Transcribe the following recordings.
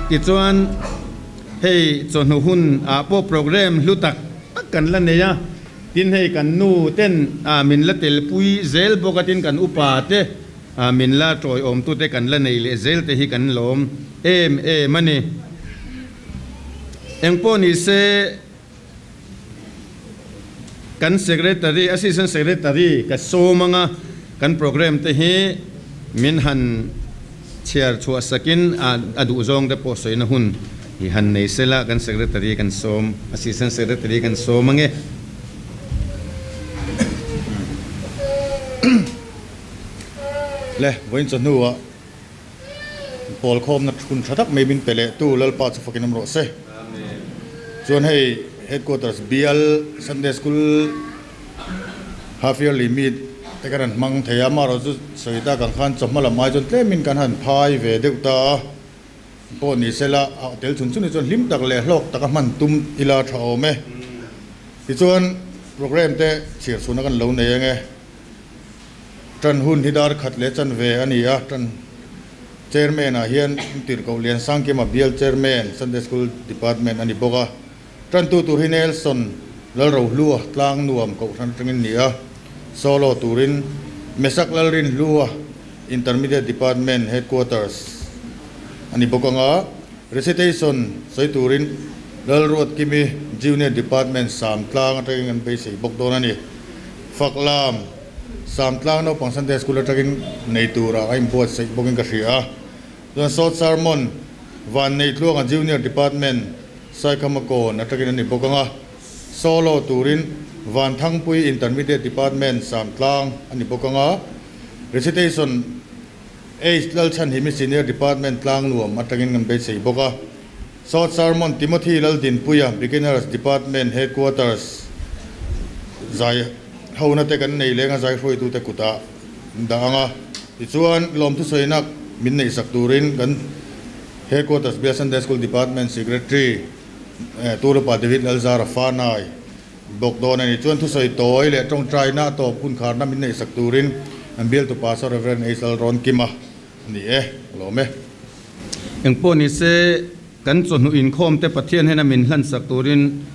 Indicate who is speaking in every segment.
Speaker 1: Tichuan hei chawhnu hun ah pawh programme hlu tak tak kan la nei a, tin hei kan nu ten min la telpui zel bawk a, tin kan upa te min la tawiawm tute kan la nei leh zel te hi kan lawm em em a ni. Engpawh ni se kan Secretary, Assistant Secretary ka sawm anga kan programme te hi min han chhiar chhuah sakin a duh zawng te pawh sawina hun hi han nei sela kan Secretary kan sawm, Assistant Secretary kan sawm ange.
Speaker 2: Le, vawiin chawhnuah Pawl khawmna hun tha tak mai min pe leh tu Lalpa chu fakin awm rawh se. Chuan hei Headquarters bial Sunday School Half Yearly Meet te kan han hmang thei a, amaherawh chu sawi tak ang khan chawhma lam ai chuan tlemin kan han phai ve deuh ta a, pawh ni sela a tel chhun chhun hi chuan hlim tak leh hlawk taka hman tum ila tha awm e. Tichuan programme te chhiar chhuna kan lo nei ang e. Tan hun hi dar khat leh chanve a ni a, tan Chairman ah hian Tirhkoh Liansangkima Bial Chairman, Sunday School Department a ni bawk a. Tantu tur hi Nelson Lalrohlua tlang nuam kohhran atangin ni a, solo turin Mesak Lalrinhlua Intermediate Department Headquarters a ni bawk ang a, recitation sawi turin Lalruatkimi Junior Department Samtlang atangin an beisei bawk dawn a ni. Faklam, Samtlang naupang Sunday School atangin nei turah a inbuatsaih bawkin ka hria a. Chuan Short Sermon, Vanneitluanga Junior Department, Saikhamakawn atangin a ni bawk ang a. Solo turin Vanthangpui Intermediate Department, Samtlang a ni bawk ang a. Recitation, H Lalchhanhimi Senior Department, Tlangnuam atangin kan beisei bawk a. Short Sermon Timothy Laldinpuia Beginners Department Headquarters zai hona te kan nei leng a zai hruaitute kutah an dah ang a, tichuan lawmthusawinak min neihsak turin kan Headquarters Bial Sunday School Department Secretary Turupa David Lalzara Fanai bawk dawn a ni. Chuan thusawi tawi leh tawngtaina a tawp hun kharna min neihsak turin an bialtu Pastor Rev. H Lalrawnkima a ni e, ka lawm e.
Speaker 1: Engpawh ni se, kan chawhnu inkhawm te Pathian hena min hlansak turin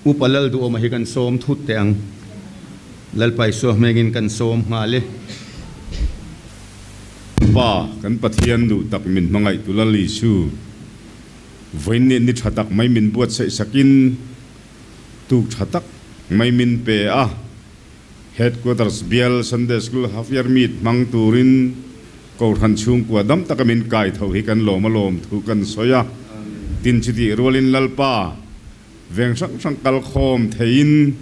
Speaker 1: Upa Lalduhawma hi kan sawm thut teh ang. Lalpa Isua hmengin kan sawm nghal e.
Speaker 3: Pa, kan Pathian duh tak min hmangaih tu Lal Isu, vawiin ni tha tak mai min buatsaih sakin tuk tha tak mai min pe a. Headquarters bial Sunday School Half Year Meet hmang turin Kohhran chhungkua dam taka min kai tho hi kan lawm a lawm thu kan sawi a, tin chutih rualin Lalpa veng hrang hrang kal khawm theiin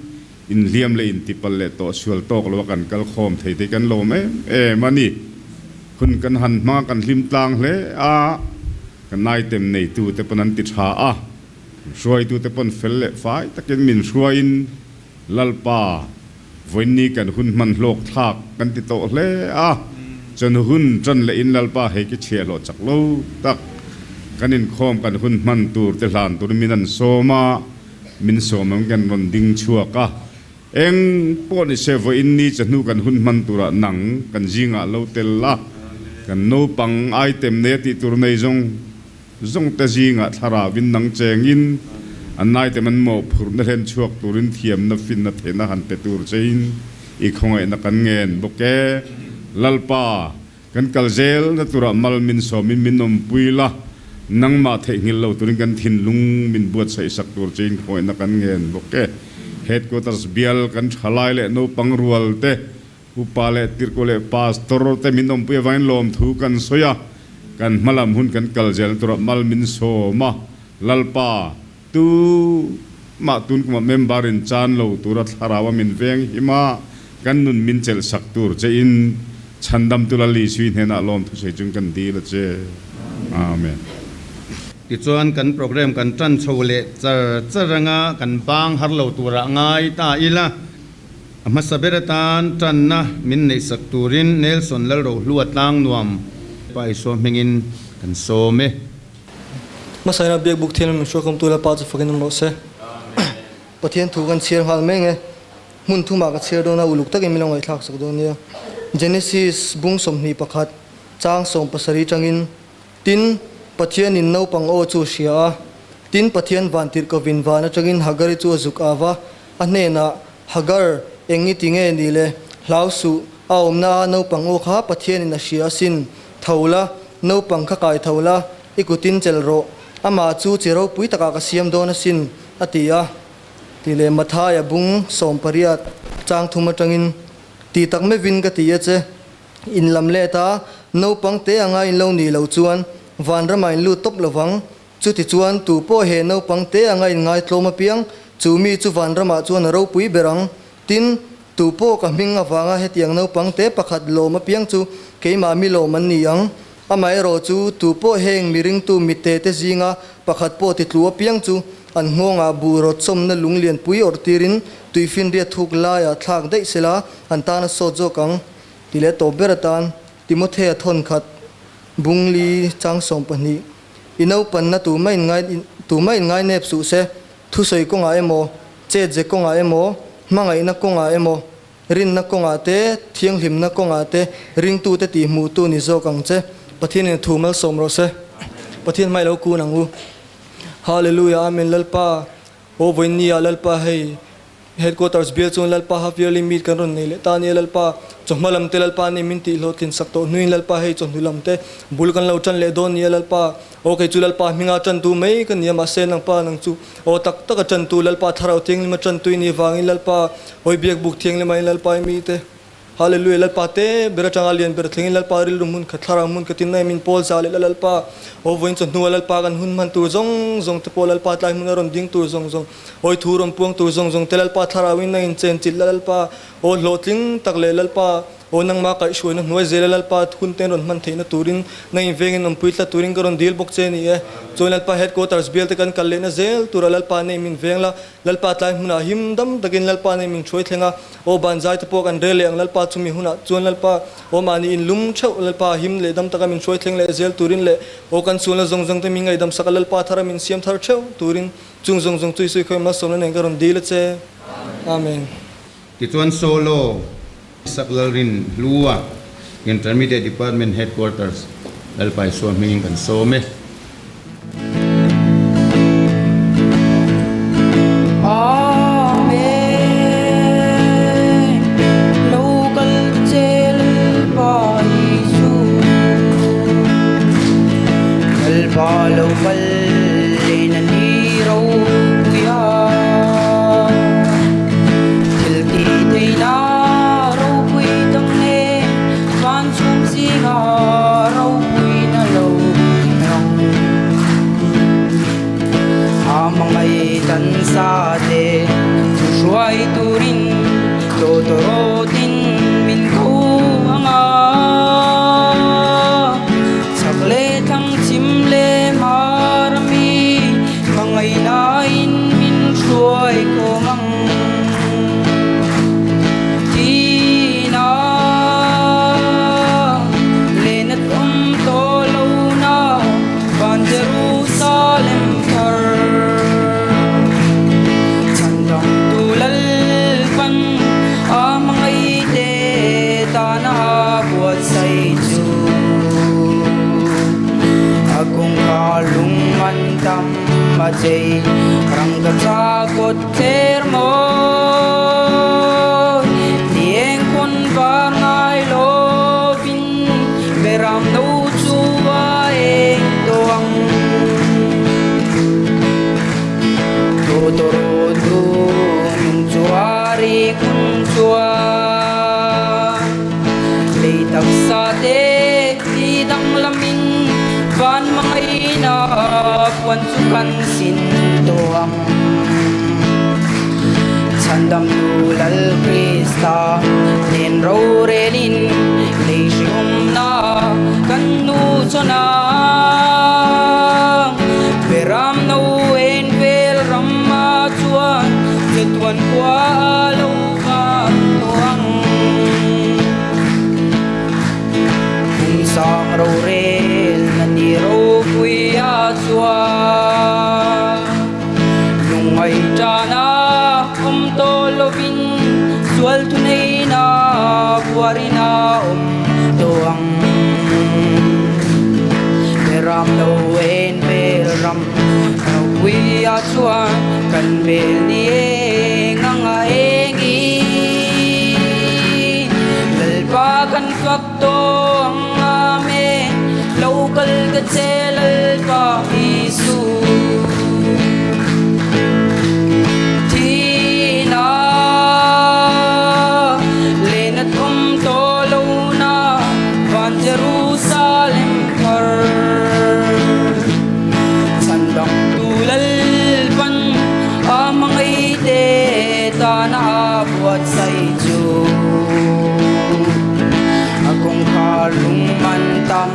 Speaker 3: inhliam leh intipal leh tawh sual tawk lo a kan kal khawm thei te hi kan lawm em em a ni. Hun kan han hmang a kan hlim tlang hle a, kan item neitu te pawn an ti tha a, hruaitu te pawn fel leh fai takin min hruaiin Lalpa, vawiinni kan hun hman hlawk thlak kan ti tawh hle a, chuan hun tan leh in Lalpa hei ki chhiah hlawh chak lo tak kan inkhawm kan hun hman tur te hlan turin min an sawm a, min sawm ang kan rawn ding chhuak a, eng pawh ni se vawiinni chahnu kan hun hman turah nang kan zingah lo tel la, kan naupang item nei a tih tur nei zawng zawng te zingah thlarauin nang chengin an naite man mawhphurhna hlen chhuak turin thiamna finna theihna han pe tur chein i khawngaihna kan ngen bawk e. Lalpa, kan kal zelna turah mal min sawmin min awmpui la, nangmah theihnghilh lo turin kan thinlung min buatsaih sak tur chein khawngaihna kan ngen bawk e. Headquarters bial kan thalai leh naupang rual te Upa leh tirhkoh leh pastor te min awmpui avangin lawmthu kan sawi a, kan hmalam hun kan kal zel turah mal min sawm a, Lalpa, tu mah tun kumah member in chan lo tura thlarau a min veng him a, kan nun min chelh sak tur che in chhandamtu Lal Isui hnenah lawmthu sawi chung kan dil a che. Amen.
Speaker 1: Tichuan kan program kan tan chho leh char char anga kan bang har lo turah ngai ta ila. A hmasa ber atan tanna min neihsak turin Nelson Lalrohlua tlang nuam Pa Isua hmingin kan sawm e.
Speaker 4: Hmasaina biak buk thiam in min hruaikhawmtu Lalpa chu fakin awm rawh se. Pathian thu kan chhiar nghal mek e. Hmun thumah ka chhiar dawn a, uluk takin min lo ngaihthlak sak dawn nia. Genesis bung 21 chang 70 tangin, Tin, Pathianin naupang aw chu a hria a. Tin, Pathian vantirhkovin van atangin Hagari chu a zuk av a, a hnenah, Hagar, eng i ti nge ni le? Hlau suh, a awmna a naupang aw kha Pathianin a hria asin. Tho la, naupang kha kai tho la, i kutin chelh rawh. Amah chu chi ropui takah ka siam dawn asin, a ti a. Tih leh Mathaia bung 18 chang thum atangin, Ti tak mevin ka ti a che. In lam let a, naupang te anga in lo nih loh chuan vanramah in lut tawp lovang. Chutichuan, tu pawh he naupang te anga in ngaitlawm apiang, chu mi chu vanramah chuan a ropui ber ang. Tin, tu pawh ka hming avanga hetiang naupang te pakhat lawm apiang chu keimah mi lawm an ni ang. Amaherawh chu, tu pawh heng mi ringtu mitte te zinga pakhat pawh titlu apiang chu an nghawngah buh rawt chawmna lung lianpui awrh tirin tuifinriat thuk laiah thlak daih sela an tan a sawt zawk ang ti leh tawp ber atan Timothea thawnkhat bungli chang 12 I naupanna tumah in ngai tumah in ngai nep suh se, thusawi kawngah emaw, chetze kawngah emaw, hmangaihna kawngah emaw, rinna kawngah te, thianghlimna kawngah te ringtute tihhmuhtu ni zawk ang che. Pathianin a thu malsawm rawh se. Pathian hmai lo kun ang u. Hallelujah Amen Lalpa Aw vawiinni ah Lalpa hei Headquarters bial chuan Lalpa half yearly meet kan rawn nei leh ta ania Lalpa chawhma lam te Lalpa nih min tih hlawhtlin sak tawh hnuin Lalpa hei chawhnu lam te bul kan lo tan leh dawn nia Lalpa aw kei chu Lalpa hminga tantu mai ka nia mahse nangpa nang chu aw tak taka tantu Lalpa thlarau thianglima tantu i nih vangin Lalpa awi biak buk thianglima in Lalpa i mite Hallelujah Lalpa te ber atanga lian ber thlengin Lalpa rilru hmun khat thlarau hmun khatin na min pawl za leh la Lalpa aw vawiin chawhnu a Lalpa kan hun hman tur zawng zawng te pawh Lalpa tlai hmun a rawn ding tur zawng zawng awi thu rawn puang tur zawng zawng te Lalpa thlarau in na in chen chilh la Lalpa aw hlawhtling tak leh Lalpa aw nangma kaihhruaina hnuai zel a Lalpa hun te rawn hman theihna turin na in vengin awmpui tlat turin ka rawn dil bawk che ni e chuan Lalpa headquarters bial te kan kal lehna zel tura Lalpa nei min veng la Lalpa tlai hmunah him dam takin Lalpa nei min hruai thleng a, aw ban zai te pawh kan rel leh ang Lalpa chumi hunah chuan Lalpa aw mahni in lum theuh Lalpa him leh dam taka min hruai thleng leh zel turin leh aw kan sualna zawng zawng te min ngaihdam sak a Lalpa thara min siam thar theuh turin chung zawng zawng chui sui khawi malsawmna nen ka rawn dil a che. Amen.
Speaker 1: Tichuan Solo Sak Lalrin Hlua Intermediate Department Headquarters Lalpa Isua hmingin kan sawm e.
Speaker 5: Amen Lo kal che Lalpa Isu Lalpa lo kal len a ni ropui a Thil ti theihna ropui dang nen van chhung zinga ropuina lo rang. A hmangaih tan sa te chu hruai turin tawtawrawtin min ko ang a. Chak leh thlang chim leh hmar a mi hmangaihnain min hruai khawm ang. Tina lehna awm tawh lo na van Jerusalem thar. Chhan dangtu Lalpan a hmangaihte tana buatsaih chu a kawngkhar lung an tam a chei rangka chakawt thler mawi ni eng khawn var ngai lovin beram no chu a eng tawh ang. Tawtawraw tu nung chu a ri kun chuan lei taksa te ti danglamin van hmangaihna puan chu kan sin tawh ang. Chhandam nu Lal Krista nen rorelin lei hrehawmna kan nu chawn ang. Beram no en vel ramma chuan chatuan khua a lo vak tawh ang. Kum sang rorel na ni ropui a chuan. Lungngaih tana awm tawh lovin sual thuneihna buarina awm tawh ang. Beram no en vel ram ropuia chuan kan bel ni eng anga engin Lalpa kan fak tawh ang Amen Lo kal ta che Lalpa Isu Thina len a thawm tawh lo na van Jerusalem thar Chhan dang tu Lalpan a hmangaihte tana a buatsaih chu A kawngkhar lung man tam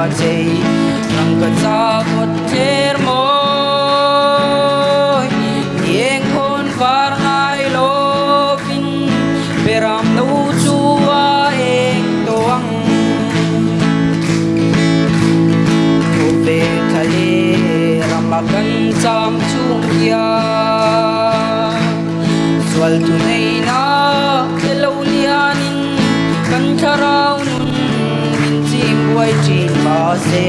Speaker 5: a chei rangka chakawt tler mawi Ni eng khawn var ngai lovin beram no chu a eng tawh ang. Thu ve tha leh rama kan cham chung hian sual thu neina te lo lianin kan thlarau nun min chim buai thin mahse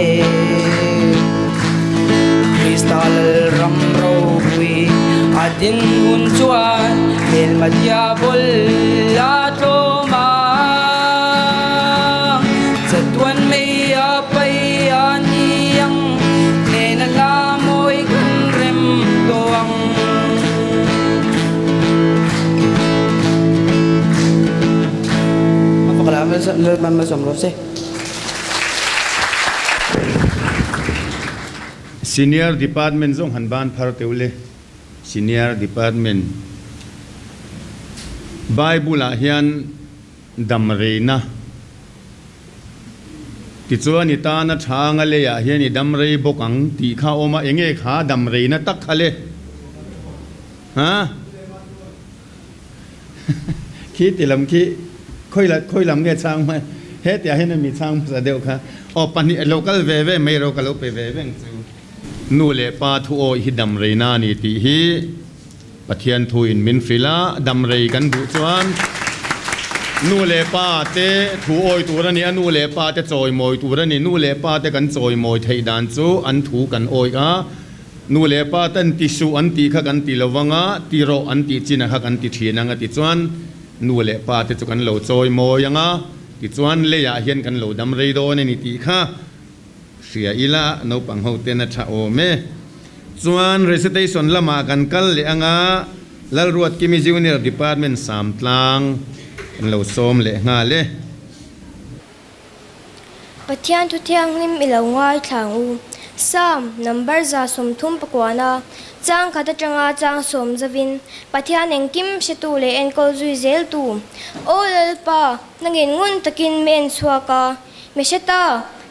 Speaker 5: Krista Lalram ropui a din hun chuan hmelma diabol a tlawm a, chatuan mei a pai a ni ang hnena hla mawi kan rem tawh ang.
Speaker 6: A pakala Lalman malsawm rawh se.
Speaker 1: Senior Department zawng han ban phar teuh le. Senior Department Bible ah hian damreina tichuan i tana tha anga leiah hian i damrei bawk ang tih kha a awm a, enge kha damreina tak kha le? Ha? Khi ti lam khi khawi la khawi lam nge chhang hma hetiah hian mi chhang hmasa deuh kha aw pahnih lo kal ve ve mai ro ka lo pe ve veng chu. Nu leh pa thu awih hi damreina a ni tih hi Pathian thu in min hrilh a, damrei kan duh chuan nu leh pa te thu awi tur a ni a, nu leh pa te chawimawi tur a ni. Nu leh pa te kan chawimawi theih dan chu an thu kan awih a, Nu leh pa ten ti suh an tih kha kan ti lo vang a, ti rawh an tih chin a kha kan ti thin ang a ti chuan nu leh pa te chu kan lo chawi mawi ang a, tichuan leiah hian kan lo dam rei dawn a ni tih kha hria ila naupang ho ten a tha awm e. Chuan recitation lamah kan kal leh ang a, Lalruatkimi Junior Department Samtlang kan lo sawm leh nghal e.
Speaker 7: Pathian thu thianghlim i lo ngaithla ang u. Psalm number 130 pakuana chang khat atanga chang sawm zavin Pathian engkim hretu leh enkawl zui zeltu Aw Lalpa, nangin ngun takin mi en chhuak a, mi hre ta,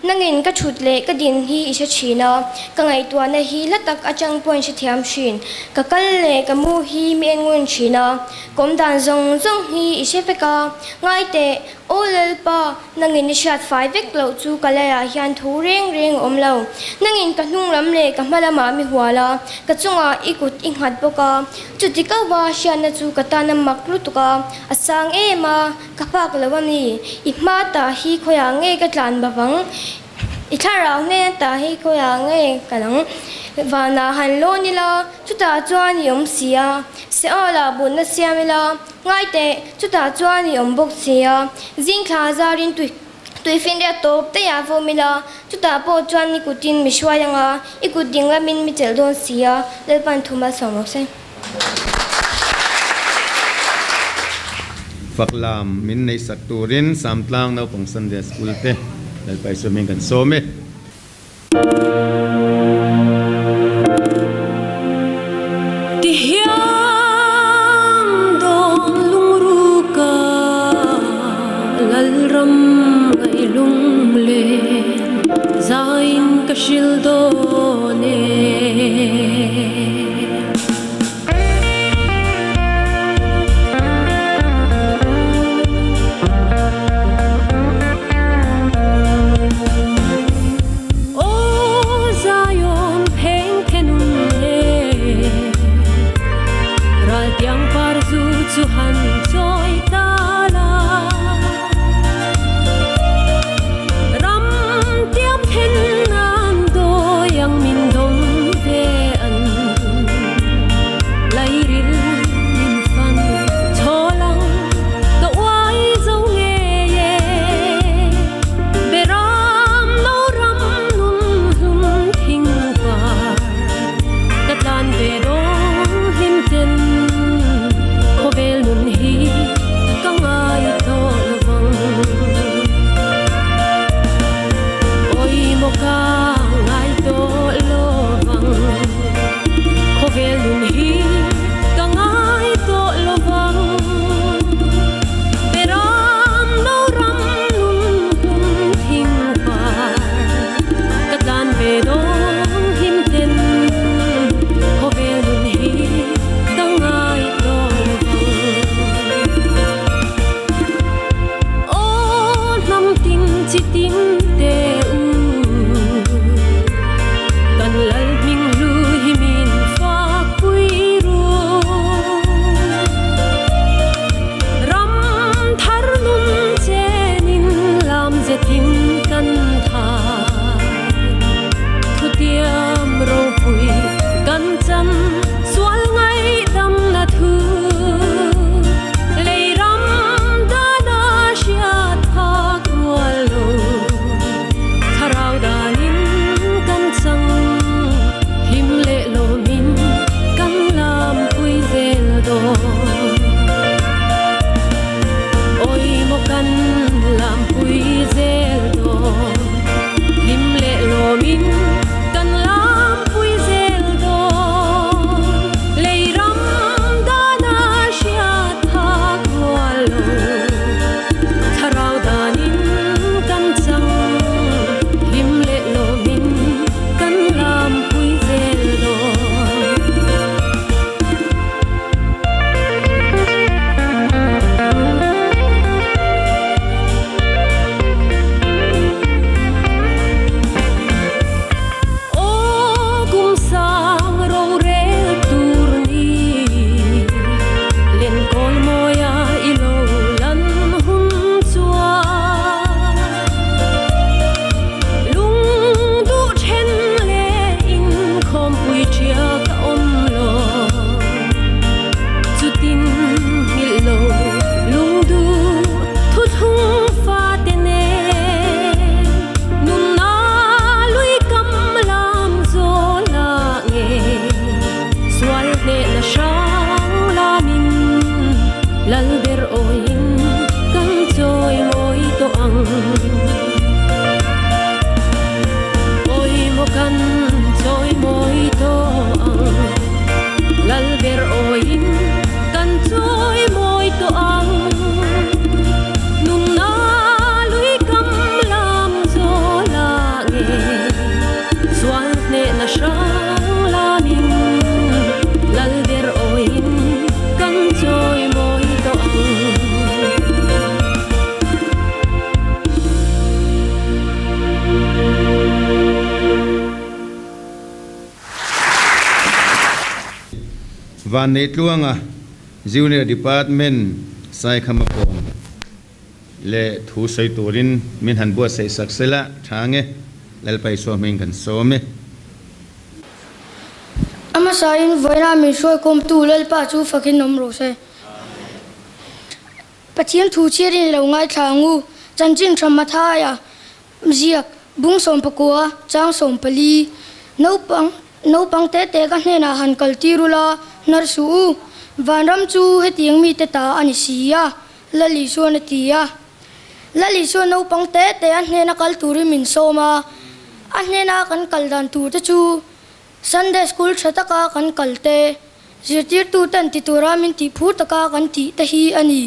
Speaker 7: nangin ka thut leh ka din hi i hre thin a, ka ngaihtuahna hi hla tak atang pawhin hrethiam thin, ka kal leh ka mu hi mi en ngun thin a, kawm dan zawng zawng hi i hre vek a, ngai teh, Aw Lalpa, nangin i hriat fai vek loh chu ka laiah hian thu reng reng a awm lo. Nangin ka hnung lam leh ka hma lamah mi hual a, ka chungah i kut i nghat bawk a. Chuti kauva hriatna chu ka tan a mak lutuk a, a sang em a, ka phak lo a ni. I hma tah hi khawiah nge ka tlan bavang? I thlarau hnena tah hi khawiah nge ka lang? Vanah han lawn ila, chutah chuan i awm si a. Seolah butna siam ila, Ngai teh, chutah chuan i awm bawk si a, zing thla zarin tui tuifinriat tawp daih ah vawm ila, chutah pawh chuan i kutin mi hruai ang a, i kut ding lamin mi chelh dawn si a, Lalpan thu malsawm rawh se.
Speaker 1: Faklam min neihsak turin Samtlang Naupang Sunday School te Lalpa Isua hming kan sawm e.
Speaker 8: Ti hian dawn lungruka Lalram ngaih lunglen zaiin ka hril dawn e.
Speaker 1: Vanneihtluanga Junior Department Saikhama kawm leh thu sawi turin min han buatsaih sak sela tha nge Lalpa Isua hming kan sawm e.
Speaker 9: A hmasain vawiina min hruaikhawmtu Lalpa chu fakin awm rawh se. Pathian thu chhiarin i lo ngaithla ang u. Chanchin tha Mathaia ziak bung 19 chang 14 Naupang naupang te te ka hnenah han kal tir ula hnar suh u. Vanram chu hetiang mite ta a ni si a, Lal Isuan a ti a. Lal Isua naupang te te a hnena kal turin min sawm a, a hnena kan kal dan tur te chu Sunday School tha taka kan kal te, zirtirtuten ti tura min tih phur taka kan tih te hi a ni.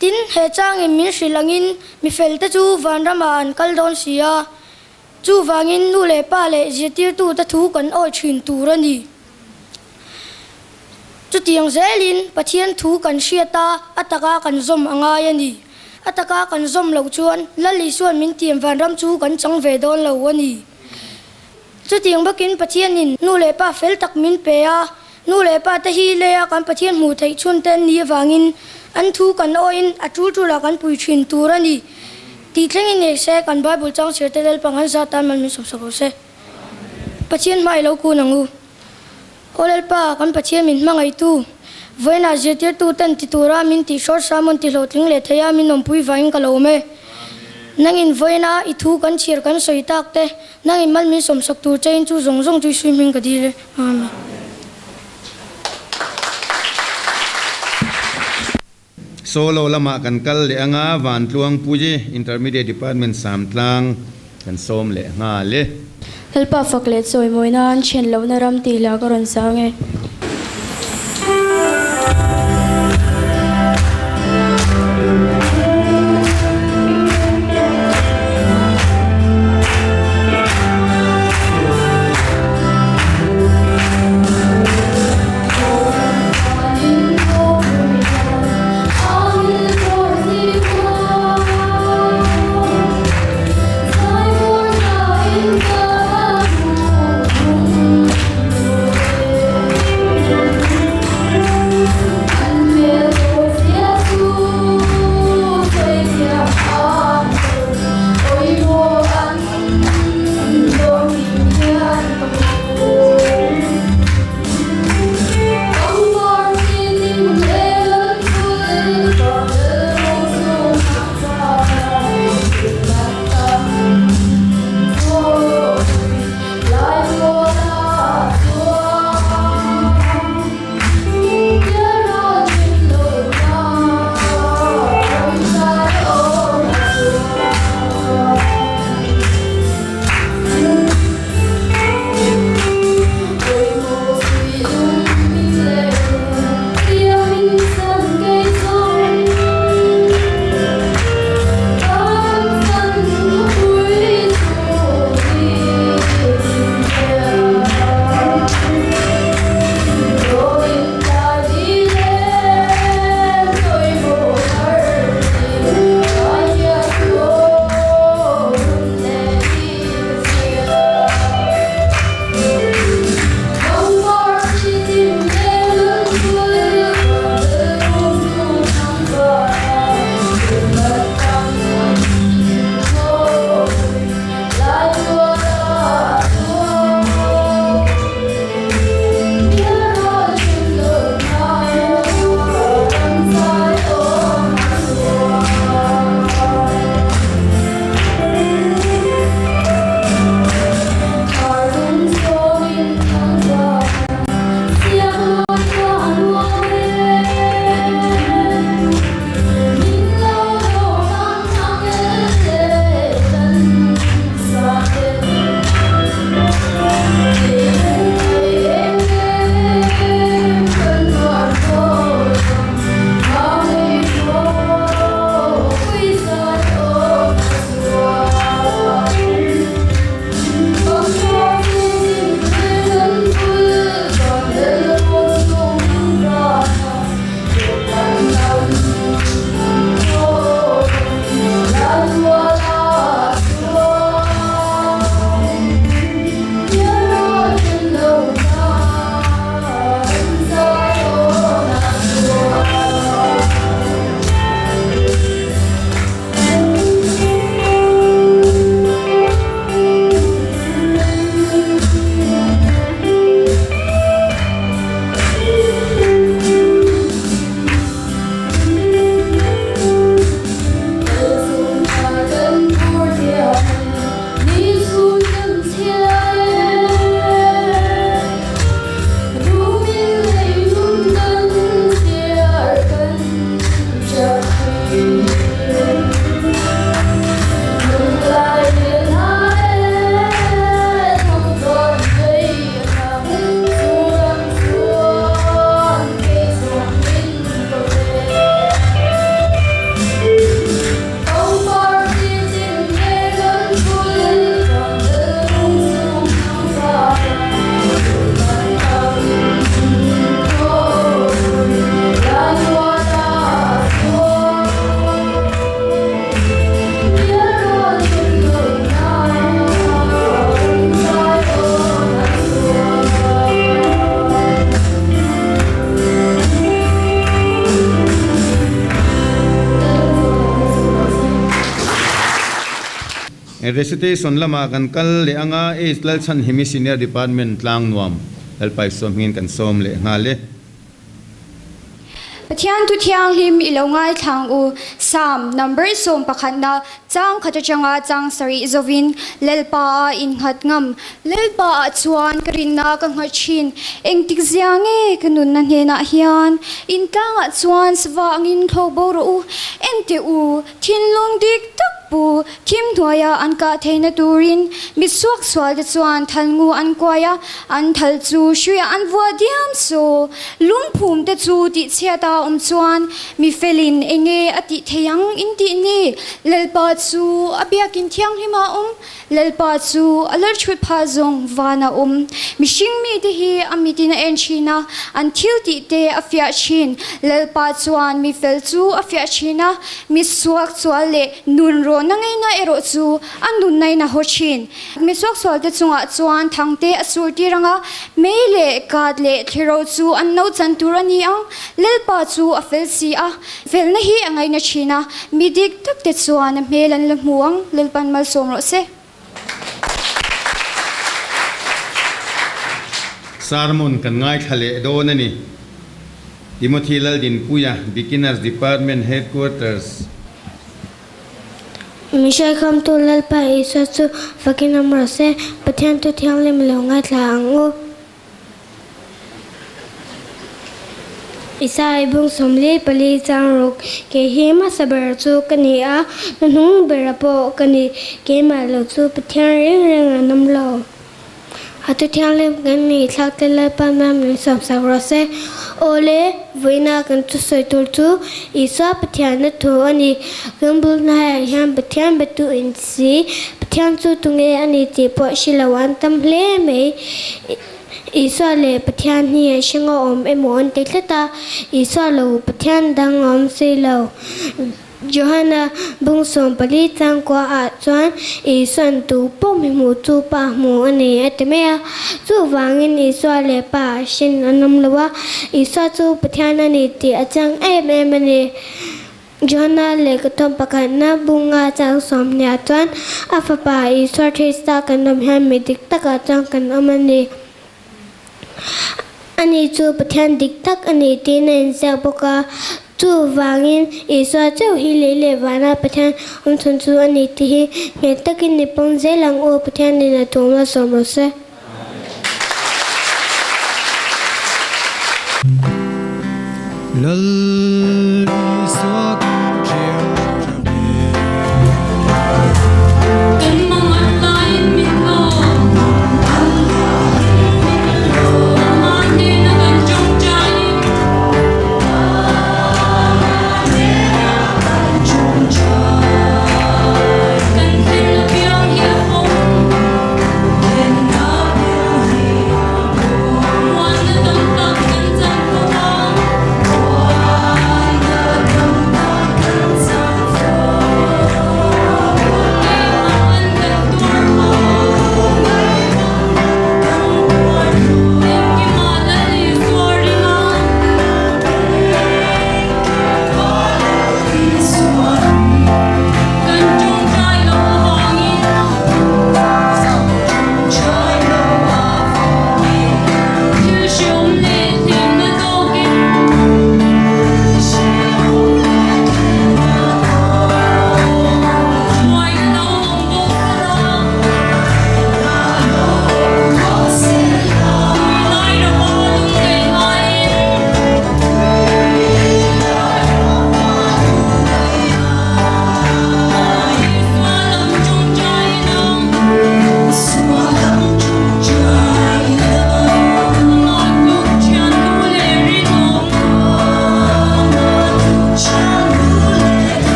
Speaker 9: Tin, he changin min hrilh angin mi fel te chu vanramah an kal dawn si a, chuvangin nu leh pa leh zirtirtute thu kan awi thin tur a ni. Chutiang zelin Pathian thu kan hriat a, a taka kan zawm a ngai a ni. A taka kan zawm loh chuan Lal Isuan min tiam vanram chu kan chang ve dawn lo a ni. Chutiang bawkin Pathianin nu leh pa fel tak min pe a, nu leh pa te hi leia kan Pathian hmuh theih chhun te an nih avangin an thu kan awiin a tul tulah kan pui thin tur a ni tih thlengin ngei se kan Bible chang chhiar te Lalpa ngan zat tan mal min sawmsak rawh se. Pathian hma i lo kun ang u. Aw Lalpa, kan Pathian min hmangaihtu, vawiinah zirtirtu ten ti tura min tih hrawt hram awn ti hlawhtling leh thei a min awmpui vangin ka lo awm e. Nangin vawiina i thu kan chhiar kan sawi tak te, nangin mal min sawmsak tur chein chu zawng zawng chu i sui hming ka dil e. Amen.
Speaker 1: Solo lamah kan kal leh anga Vantluangpui Intermediate Department Samtlang kan sawm leh nghal e.
Speaker 10: Lalpa fak leh chawimawi nan then lohna ram tih hla ka rawn sang e.
Speaker 1: Recitation lamah kan kal leh anga H Lalchhanhimi Senior Department Tlangnuam Lalpaisawm hmingin kan sawm leh nghal e.
Speaker 10: Pathian thu thianghlim i lo ngaithlang u. Psalm number 11na chang khat atanga chang sarih zovin Lalpa a innghat ngam. Lalpa ah chuan ka rinna ka nghat thin. Engtik zia nge ka nunna hnenah hian intlangah chuan sava angin thlawk bo rawh u. Enteh u, thinlung dik tak pu, thim hnuaia an kah theihna turin mi suaksual te chuan thalngu an kuai a, an thal chu hruiah an vuah diam saw. Lungphum te chu tihchhiat a awm chuan mi felin enge a tih thei ang in tih ni? Lalpa chu a biakin thianghlim a awm. Lalpa chu a lalchhut phah zawng van a awm. Mihring mite hi a mitin a en thin a, an thil tih te a fiah thin. Lalpa chuan mi fel chu a fiah thin a, mi suak chual leh nun rawhna ngeina erawh chu a nunnain a haw thin. Mi suaksual te chungah chuan thangte a sur tir ang a, mei leh kat leh thliro chu an no chan tur a ni ang. Lalpa chu a fel si a, felna hi a ngaina thin a, mi dik tak te chuan a hmel an la hmu ang, Lalpan malsawm rawh se.
Speaker 1: Sermon kan ngaithla leh dawn a ni. Timothy Laldinpuia, Beginners Department Headquarters.
Speaker 11: Mihring khamtu Lalpa Isua chu fakin awm rawh se, Pathian thu thianghlim lo ngaithla ang u. Isai bung 44 chang ruk, Kei hi hmasa ber chu ka ni a, hnuhnung bera pawh ka ni, keimah lo chu Pathian reng reng an awm lo. A thu thianghlim kan ngaihthlak te Lalpa mam min sawmsak rawh se. Aw le, vawiina kan thusawi tur chu Isua Pathianna thu a ni. Kan bul hnaiah hian Pathian betu in si, Pathian chu tunge a ni tih pawh hre lo an tam hle mai. Isua leh Pathian hi a hring a awm emaw an ti tlat a, Isua lo Pathian dang a awm si lo. Johana bung 14 changkua ah chuan Isua'n tu pawh mi hmuh chu Pa hmu a ni a ti mai a. Chuvangin Isua leh Pa a hrin an awm lo a, Isua chu Pathian a ni tih a chiang em em a ni. Johana lehkhathawm pakhatna bunga chang 20 ah chuan a fapa Isua Krista kan awm hian mi dik takah chuan kan awm a ni. Ani chu Pathian dik tak a ni tiin a inziak bawk a. Chuvangin Isua chauh hi lei leh vana Pathian awmchhawn chu a ni tih hi nghet takin ni pawm zel ang aw, Pathianin a tuam a sawm rawh se.
Speaker 12: Lal Isua kan hria tha ve.
Speaker 8: Kan mangan laiin min lawm. Amah hnena kan tawngtai. Kan hmel apiang hi a awm. Muanna tam tak kan chan fo ang.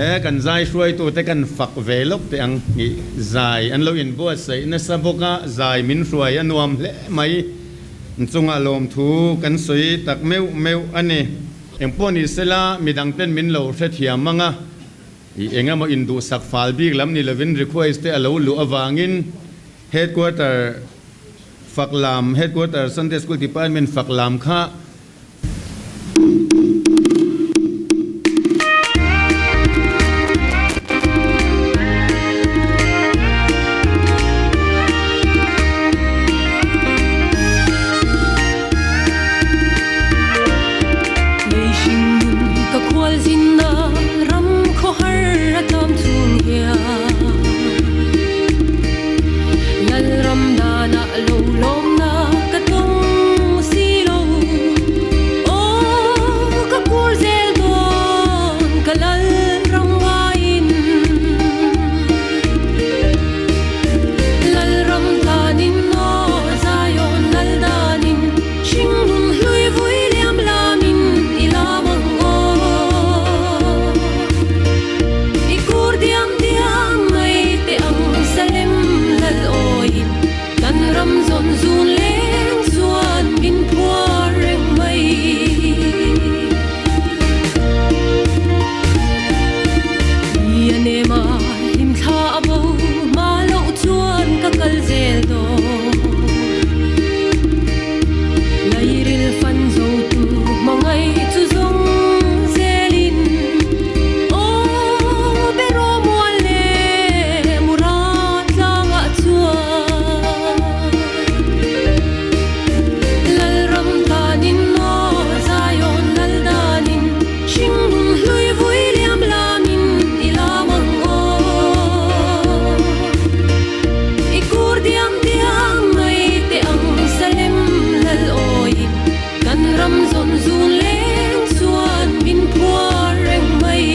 Speaker 1: Le kan zai hruaitute kan fak ve lawk teh ang i zai an lo inbuatsaih nasa bawk a, zai min hruai a nuam hle mai. Chungah lawmthu kan sawi tak meuh meuh a ni. Engpawh ni sela midangten min lo hrethiam ang a, i engemaw induhsak fal bik lam ni lovin request te a lo luh avangin Headquarter Faklam, Headquarter Sunday School Department Faklam kha,
Speaker 8: Lei hringnun ka khualzinna ram khawhar a tlawm chung hian Lalram danah lo lawmna ka tawng si lo. Aw ka kur zel dawn ka Lalram ngaiin. Lalram danin aw Zion lal danin hringnun hlui vui liam lamin i lam ang aw. I kur diam diam mai teh ang Salem lal awiin kan ram zawn zun leng chuan min phuar reng mai. I a nem a, hlimthla a bo hma loh chuan ka kal zel dawn. Lairil fan zo tu hmangaih chu zawng zelin aw beraw mual leh mura tlangah chuan Lalram danin aw Zion lal danin hringnun hlui vui liam lamin i lam ang aw. I kur diam diam mai teh ang Salem lal awiin kan ram zawn zun leng chuan min phuar reng mai.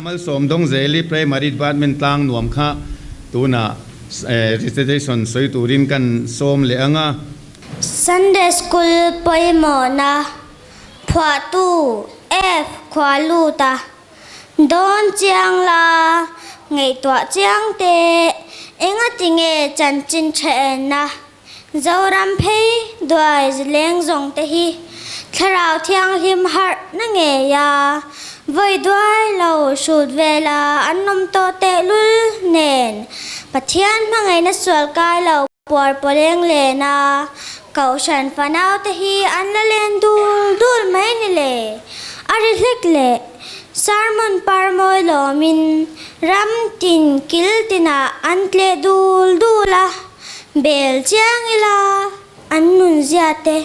Speaker 1: Malsawmdawngzeli Primary Department tlang nuam kha tunah Recitation sawi turin kan sawm leh ang a.
Speaker 13: Sunday School pawimawhna phuahtu F Khualuta dawn chiang la, ngaihtuah chiang teh, engatinge chanchin tha enna Zoram phei duai zileng zawng te hi Thlarau Thianghlim harh na ngei a, vawi duai lo hrut vela an awm tawh tehlul nen Pathian hmangaihna sual kai lo puar pawleng len a, Kohhran fanau te hi an la len dul dul mai ni le. A ri hlek leh sermon par mawi lawmin ram tin kil tinah an tleh dul dul a. Bel chiang ila an nun zia te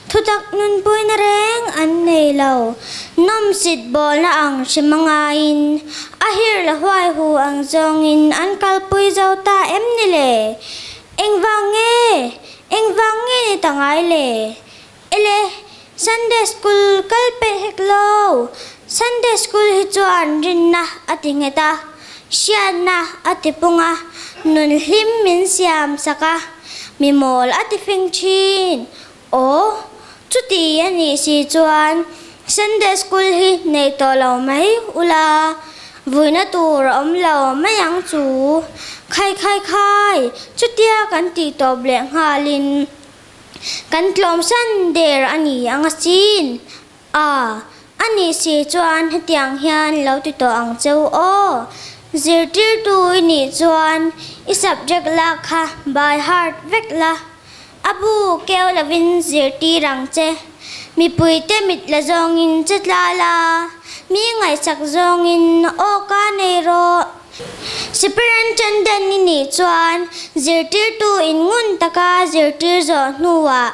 Speaker 13: thutak nunpuina reng an nei lo. Nawmsit bawlna ang hrim a ngaiin a hir la huai hu ang zawngin an kalpui zo ta em ni le? Engvang nge? Engvang nge ni ta ngai le? Ele, Sunday School kal peih hek lo. Sunday School hi chuan rinna a ti nghet a, hriatna a ti pung a, nun hlim min siam sak a, mi mawl a ti fing thin. Aw, chuti a nih si chuan Sunday School hi nei tawh lo mai ula, vuina tur a awm lo mai ang chu. Khai khai khai, chutia kan tih tawp leh nghalin. Kan tlawmsan der a ni ang asin. A, a nih si chuan hetiang hian lo ti tawh ang cheu aw. Zirtirtu i nih chuan i subject lak kha by heart vek la. A bu keu lovin zirtir ang che. Mipuite mit la zawngin che tla la, mi ngaihsak zawngin aw ka nei rawh. Superintendent i nih chuan zirtirtu in ngun taka zirtir zawh hnuah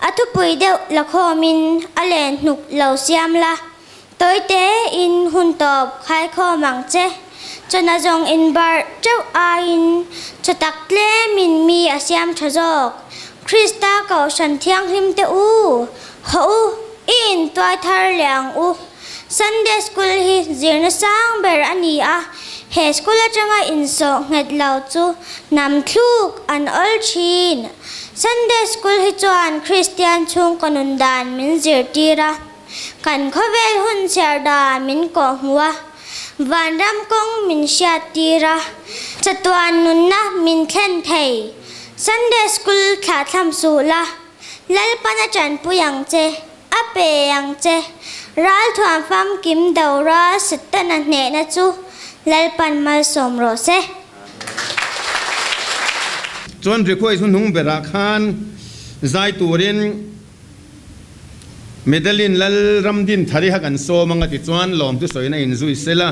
Speaker 13: a thupui deuh la khawmin a len hnuk lo siam la, tawite in hun tawp khaikhawm ang che. Chawhna zawng inbarh teuh aiin chaw tak tlemin mi a siam tha zawk. Krista Kohhran Thianghlim te u, hawh u, i intuai thar leh ang u. Sunday School hi zirna sang ber a ni a, He school atanga insawh nghet lo chu hnam thluk an awl thin. Sunday School hi chuan Kristian chhungkaw nun dan min zirtir a, kan khawvel hun chhiar dan min kawhhmuh a, vanram kawng min hriattir a, chatuan nunna min thlen thei. Sunday School thlahthlam suh la, Lalpana tanpui ang che. A pe ang che. Ralthuam famkim do ral Setana hnehna chu Lalpan malsawm rawh se.
Speaker 1: Chuan request hnuhnung berah khan zai turin Medalin Lal Ramdin Thariha kan sawm anga tichuan lawm chu sawina inzui sela.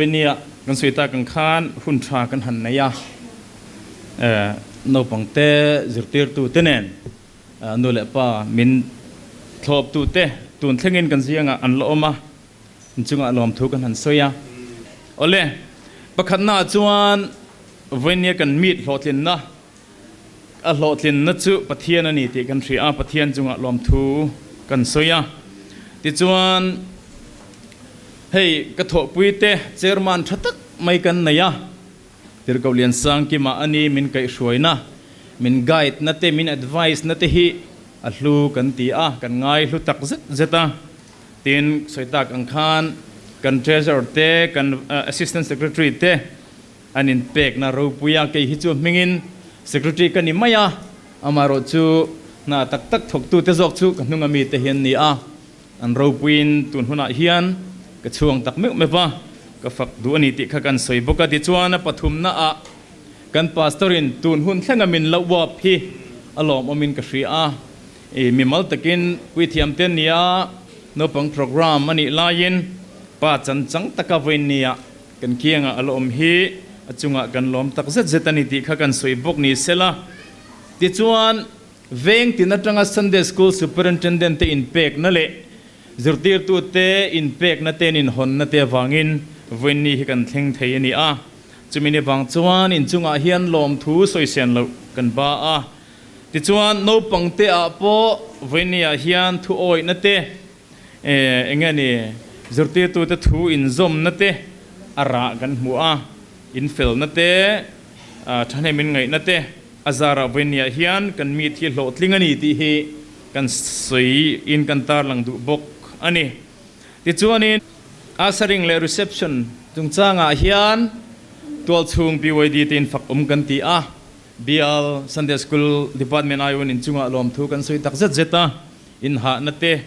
Speaker 14: Vawnia kan sawi tak ang khan hun tha kan han nei a, naupang te, zirtirtu te nen nu leh pa min thlawptu te tun thlengin kan ziangah an la awm a, inchungah lawmthu kan han sawi a. Awle, pakhatnaah chuan Vawnia kan meet hlawhtlinna A hlawhtlinna chu Pathian a ni tih kan hria a, Pathian chungah lawmthu kan sawi a. Tichuan, hei ka thawhpuite chairman tha tak mai kan nei a, Tirhkoh Liansangkima a ni min kaihhruaina, min guide na te, min advice na te hi a hlu kan ti a, kan ngai hlu tak zet zet a. Tin, sawi tak ang khan kan treasurer te, kan assistant secretary te, An inpekna ropui a, kei hi chu hmingin Secretary ka ni mai a, amaherawh chu hna tak tak thawktute zawk chu ka hnunga mite hi an ni a, an ropuiin tun hunah hian ka chhuang tak meuh meuh va, ka fak duh a ni tih kha kan sawi bawk a. Tichuan a pathumnaah kan Pastor-in tun hun thlenga min lo uap hi a lawmawmin ka hria a, i mimal takin puithiamte an ni a, naupang programme a nih laiin pa chan chang taka vawiin nia Kan kiangah a la awm hi a chungah kan lawm tak zet zet a ni tih kha kan sawi bawk ni sela. Tichuan, veng tin atanga Sunday School Superintendent te inpekna leh zirtirtute inpekna te an inhawnna te avangin vawiinni hi kan thleng thei a ni a. Chumi ni vang chuan inchungah hian lawmthu sawi sian loh kan ba a. Tichuan, naupangte ah pawh vawiinni ah hian thu awihna te Eng nge ni, zirtirtute thu inzawmna te a rah kan hmu a, infelna te, thahnem inngaihna te a zarah vawinia hian kan meet hi hlawhtling a ni tih hi kan sawi in kan tarlang duh bawk a ni. Tichuanin, ushering leh reception chungchangah hian tualchhung PYD te infak awm kan ti a, Bial Sunday School Department aiawin inchungah lawmthu kan sawi tak zet zet a. Inhahna te,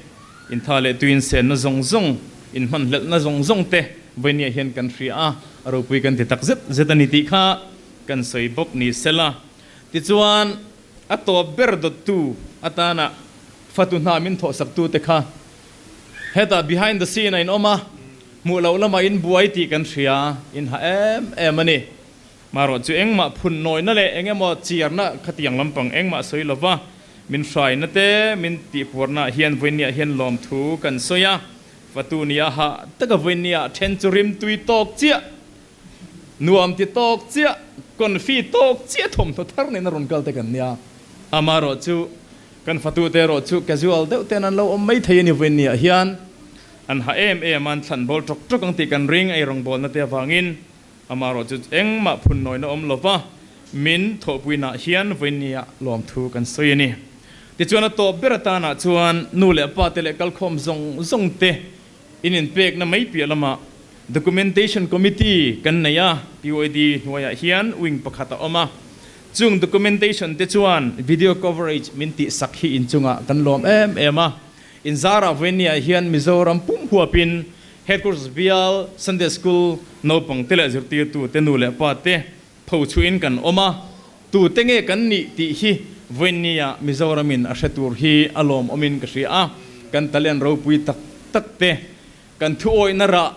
Speaker 14: intha leh tuin senna zawng zawng, inhmanhlelhna zawng zawng te vawinia hian kan hria a, a ropui kan ti tak zet zet a ni tih kha kan sawi bawk ni sela. Tichuan, a tawp ber dawttu atana fatu hna min thawhsaktu te kha hetah behind the scene a inawm a, hmuh loh lamah in buai tih kan hria, inhah em em a ni. Marawh chu engmah phun nawina leh engemaw chiarna khatiang lampang engmah sawi lova min hraina te min tihpuarnaah hian vawinia hian lawmthu kan sawi a, fatu nia hah taka vawinia then chu rimtui tawk chiah, nuam ti tawk chiah, confi tawk chiah thawmhnaw thar nena rawn kal te kan nia. Amarawh chu kan fatu te erawh chu casual deuh ten an lo awm mai thei a ni vawinia hian an hah em em a, an thlan bawl tawk tawk ang tih kan ring ei rawngbawlna te avangin. Amaherawh chu engmah phun nawina awm lova min thawhpuinaah hian vawinia lawmthu kan sawi a ni. Tichuan a tawp ber atanah chuan nu leh pa te leh kalkhawm zawng zawng te in inpekna mai piah lamah Documentation Committee kan nei a, PYD hnuaiah hian wing pakhat a awm a. Chung documentation te chuan video coverage min tihsak hi inchungah kan lawm em em a. Inzarah vawinia hian Mizoram pum huapin Headquarters bial Sunday School naupang te leh zirtirtu te nu leh pa te tho chhuihin kan awm a, tu te nge kan nih tih hi vawiinnia Mizoramin a hre tur hi a lawmawmin ka hria a, kan talent ropui tak tak te, kan thuawihna rah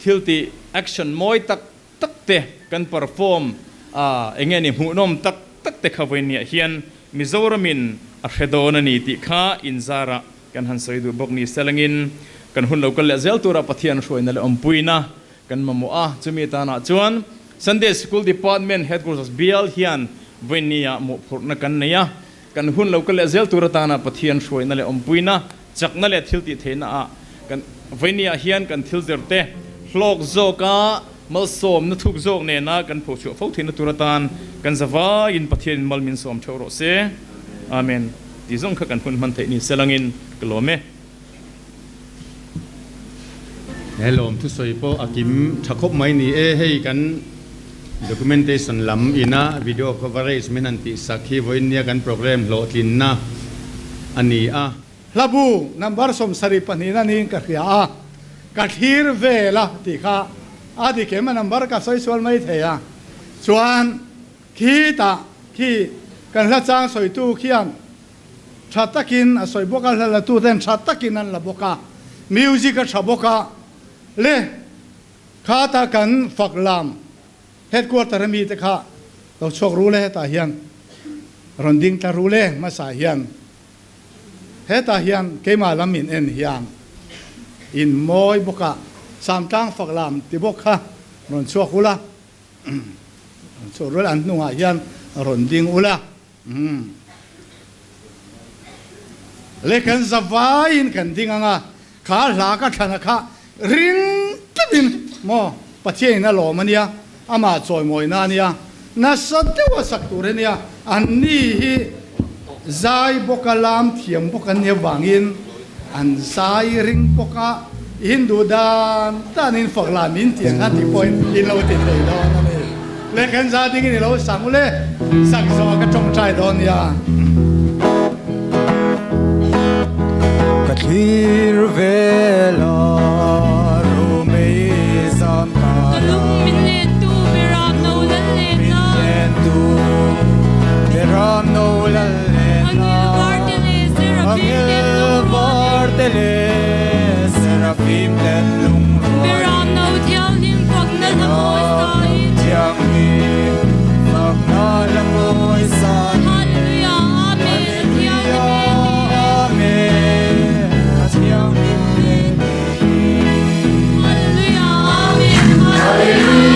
Speaker 14: thil tih action mawi tak tak te kan perform a, eng nge ni hmuhnawm tak tak te kha vawiinniah hian Mizoramin a hre dawn a ni tih kha inzarah Kan han sawi duh bawk ni selangin kan hun lo kal leh zel tura Pathian hruaina leh awmpuina kan mamawh a, chumi tanah chuan Sunday School Department Headquarters bial hian vawinia mawhphurhna kan nei a, kan hun lo kal leh zel tur atana Pathian hruaina leh awmpuina chakna leh thil tih theihna ah kan vawinia hian kan thil zir te hlawk zawka malsawmna thuk zawk nena kan phochhuah fo theihna tur atan kan zavaiin Pathianin mal min sawm theuh rawh se. Amen. Tih zawng kha kan hun hman theih ni selangin ka lawm e.
Speaker 1: He lawm thusawi pawh a kim tha khawp mai ni e. Hei kan documentation lam ina video coverage min han tih sak hi vawiin nia kan program hlawhtlinna a ni a.
Speaker 15: Hlabu number 72 na niin ka hria a, ka thlir vel a tih kha a dik em? A number ka sawi sual mai thei a, chuan Khitah khi kan hla chang sawitu khian tha takin a sawi bawk a, hla latu ten tha takin an la bawk a, music a tha bawk a, le Khata kan fak lam headquarter ami te kha lo chhuak ru le hetah hian rawn ding tla ru le hmasa hian hetah hian keimah lam in en hian in mawi bawk a Samtlang fak lam ti bawk kha rawn chhuak ula rawn chhuak ru le an hnungah hian rawn ding ula. Umm. Le kan zavaiin kan ding ang a, kha hla ka thlan a kha ring takin maw Pathianin a lawm a nia, amah chawimawina a nia, nasa deuha sak tur a nia, anni hi zai bawka lam thiam bawk an nia vangin an zai ring bawk a, Hindu dan danin fak la min tih ang kha tih pawhin in lo ti thei dawn a ni. Le kan za dingin i lo sang ule, sak zawh ka tawngtai dawn nia.
Speaker 12: Ka thlir vel a Romei zam kar a.
Speaker 8: Ka lung min len tu Beram no lal len na.
Speaker 12: Min len tu Beram no lal len na.
Speaker 8: Angel var te leh Seraphim ten lung rualin.
Speaker 12: Angel var te leh Seraphim ten lung rualin.
Speaker 8: Beram no thianghlim fakna hla mawi sain.
Speaker 12: Beram no thianghlim fakna hla mawi sain.
Speaker 8: Hallelujah Amen a thianghlim e tiin.
Speaker 12: Hallelujah Amen a thianghlim e tiin.
Speaker 8: Hallelujah Amen Hallelujah.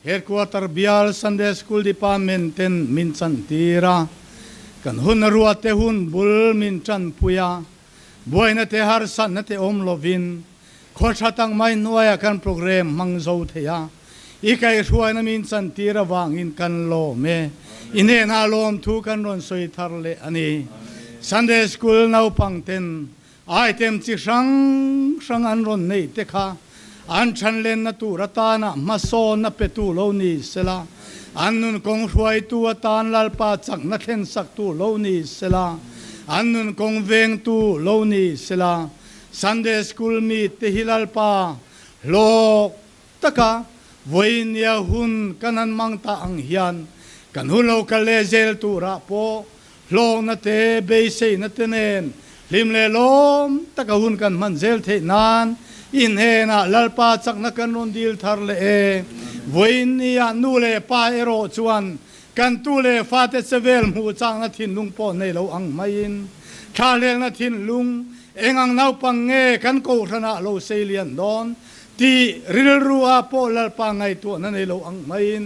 Speaker 15: Headquarter Bial Sunday School Department ten min chantir a, kan hun a ruate hun bul min tanpui a, buaina te harsatna te awm lovin khaw tha tak mai hnuaiah kan program hmang zo thei a, i kaihhruaina min chantir avangin kan lawm e. I hnenah lawmthu kan rawn sawi thar leh a ni. Sunday School naupang ten Item chi hrang hrang an rawn neih te kha an thanlenna tur atana hmasawnna petu lo ni sela, an nun kawng hruaitu atan Lalpa chakna thlensaktu lo ni sela, an nun kawng vengtu lo ni sela, Sunday School mi te hi Lalpa hlawk taka vawinia hun kan han mang ta ang hian kan hun lo kal leh zel turah pawh Hlawkna te, beiseina te nen hlim leh lawm taka hun kan hman zel theih nan i hnenah Lalpa chakna kan rawn dil thar leh e. Vawiin nia nu leh pa erawh chuan kan tu leh fate chevel hmuh chakna thinlung pawh nei lo ang maiin thlahlelna thinlung eng ang naupang nge kan kohhranah lo sei lian dawn tih rilru ah pawh Lalpa ngaihtuahna nei lo ang maiin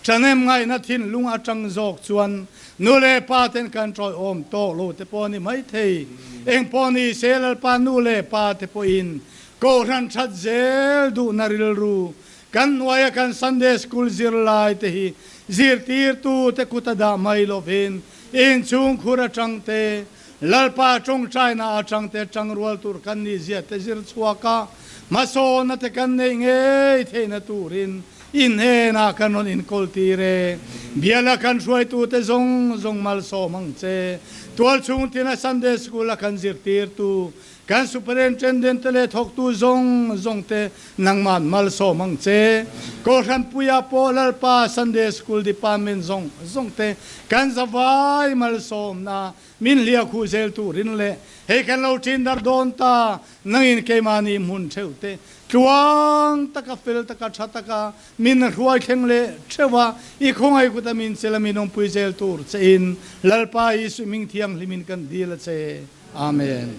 Speaker 15: Ṭhahnem ngaihna thinlung aṭang zawk chuan nu leh pa ten kan ṭawiawm tawk lo te pawh a ni maithei. Eng pawh ni se Lalpa nu leh pa te pawhin Kohhran ṭhat zel duhna rilru kan hnuaia kan Sunday School zirlai te hi zirtirtu te kut a dah mai lovin inchhungkhur aṭang te, Lalpa ṭawngṭaina aṭang te ṭangrual tur kan nih zia te zir chhuak a, hmasawnna te kan neih ngei theihna turin i hnenah kan rawn inkawl tir e. Biala kan hruaitute zawng zawng malsawm ang che. Tualchhung tina Sunday School a kan zirtirtu, kan Superintendent te leh thawktu zawng zawng te nangmah malsawm ang che. Kohhranpuia pawh Lalpa Sunday School Department zawng zawng te kan zavai malsawmna Min hliah khuh zel turin leh hei kan lo ṭin dar dawn ta, nangin keimahni hmun ṭheuh te tluang taka fel taka ṭha taka min hruai thleng leh ṭheuh a, i khawngaih kuta min chela min awmpui zel tur che in Lalpa Isu hming thianghlimin kan dil a che. Amen.